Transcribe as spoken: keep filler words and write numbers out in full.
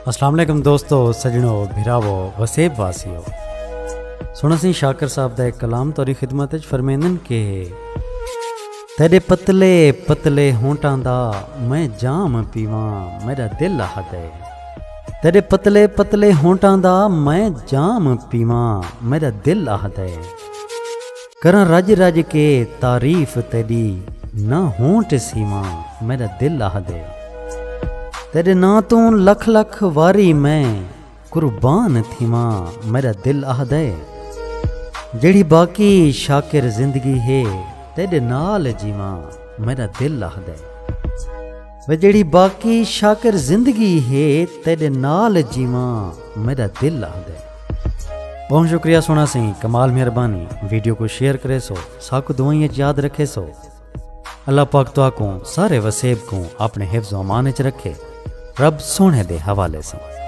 السلام علیکم دوستو، سجنو، بھراوو، وسیب واسیو۔ سنڑسیں شاکر صاحب دا ایک کلام تہاڈی خدمت اچ۔ فرمیندن کہ تیڈے پتلے پتلے ہونٹاں دا میں جام پیواں، میڈا دل آہدے۔ تیڈے پتلے پتلے ہونٹاں دا میں جام پیواں، میڈا دل آہدے۔ کراں رج رج کے تعریف تیڈی، نہ ہونٹ سیواں، میڈا دل آہدے۔ تیڈے ناں توں لکھ لکھ واری میں قربان تھیواں، میڈا دل آہدے۔ جیڑھی باقی شاکر زندگی ہے، تیڈے نال جیواں، میڈا دل آہدے۔ وے جیڑھی باقی شاکر زندگی ہے، تیڈے نال جیواں، میڈا دل آہدے۔ بہت شکریہ سونا سیں، کمال مہربانی۔ ویڈیو کو شیئر کرے سو، ساکو دعائیں اچ یاد رکھے سو۔ اللہ پاک تہاکوں سارے وسیب کوں اپنے حفظ و امان اچ رکھے۔ رب سونے دے حوالے سیں۔